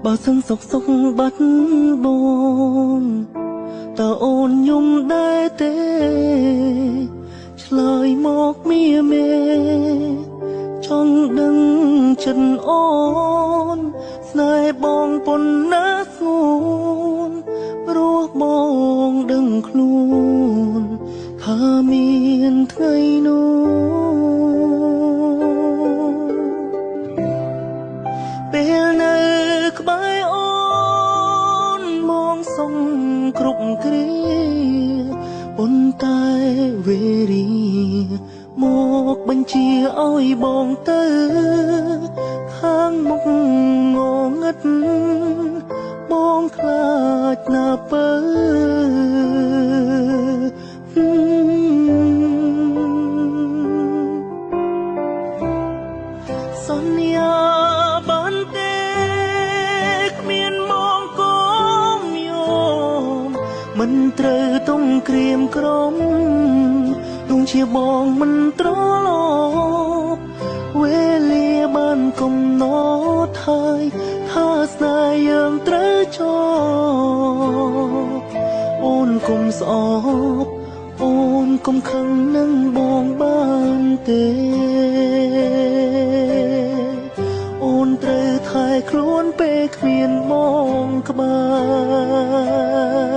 បើសិនសុកសុកបាត់បងតើអូនយំដែរទេឆ្លើយមកមីមេចង់ដឹងចិត្តអូនស្នេហ៍បងប៉ុណ្ណាស្ងួនព្រោះបងដឹងខ្លួនថាមានថ្ងៃនោះពេលនៅក្បែរអូនមកសុំគ្រប់គ្រាប៉ុន្តែវេរាមកបញ្ជាឲ្យបងទៅខាងមុខងងឹតបងខ្លាចណាស់ពើសន្យាបានទេគ្មានមកកុំយំមិនត្រូវទុំក្រៀមក្រំទងជាបងមិនត្រឡប់វេលាបានកំណត់ហើយថាស្នេហ៍យើងត្រូវចប់អូនកុំស្អប់អូនកុំខឹងនឹងបងបានទេអូនត្រូវថែខ្លួនពេលគ្មានបងក្បែ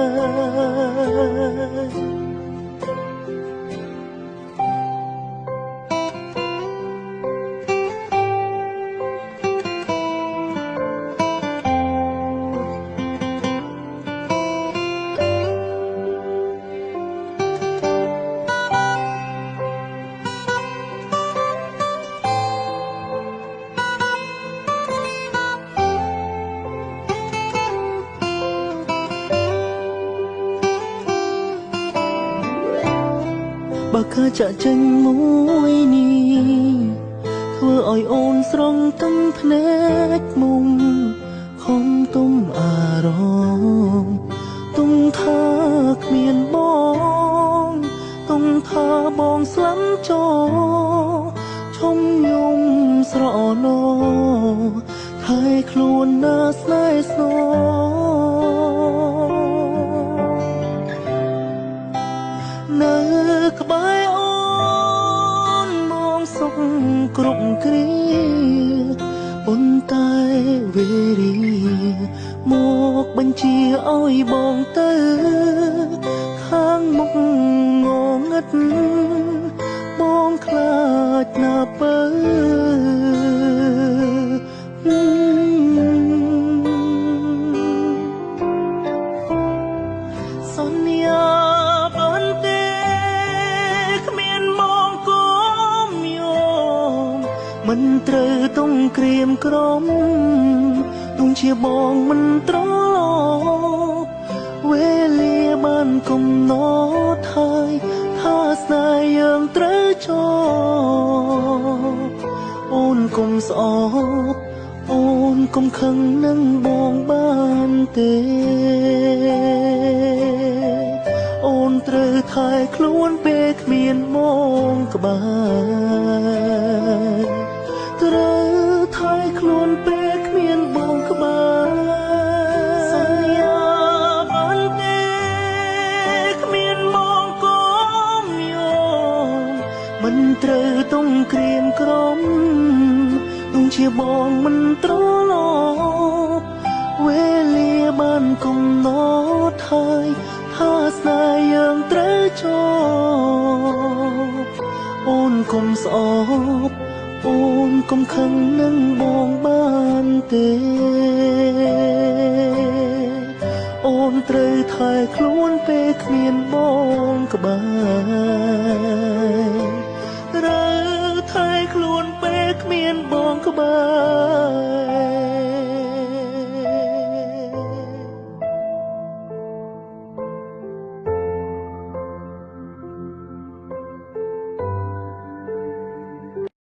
របើខើចាក់ចេញមួយនេះធ្វើឲ្យអូនស្រង់ទំភ្នែកមុំខំទុំអារម្មណ៍ទុំថាគ្មានបងទុំថាបងស្លាប់ចោឈុំយំស្រណោថែខ្លួនណាស្នេហ៍ស្នងនៅក្បែរអូនមកសុខគ្រប់គ្រាប៉ុន្តែវេរាមកបញ្ជាឲ្យបងទៅខាងមុខងងឹតបងខ្លាចណាស់ពើសន្យាបានទេគ្មានមកកុំយំមិនត្រូវទុំក្រៀមក្រំទុំជាបងមិនត្រឡប់វេលាបានកំណត់ហើយថាស្នេហ៍យើងត្រូវចប់អូនកុំស្អប់អូនកុំខឹងនឹងបងបានទេអូនត្រូវថែខ្លួនពេលគ្មានមកក្បែរត្រូវថែខ្លួនពេលគ្មានបងក្បែរសន្យាបានទេគ្មានមកកុំយំមិនត្រូវទុំក្រៀមក្រំទុំជាបងមិនត្រឡប់វេលាបានកំណត់ហើយថាស្នេហ៍យើងត្រូវចប់អូនកុំស្អប់អូនកុំខឹងនឹងបងបានទេអូនត្រូវថែខ្លួនពេលគ្មានបងក្បែរត្រូវថែខ្លួនពេលគ្មានបងក្បែ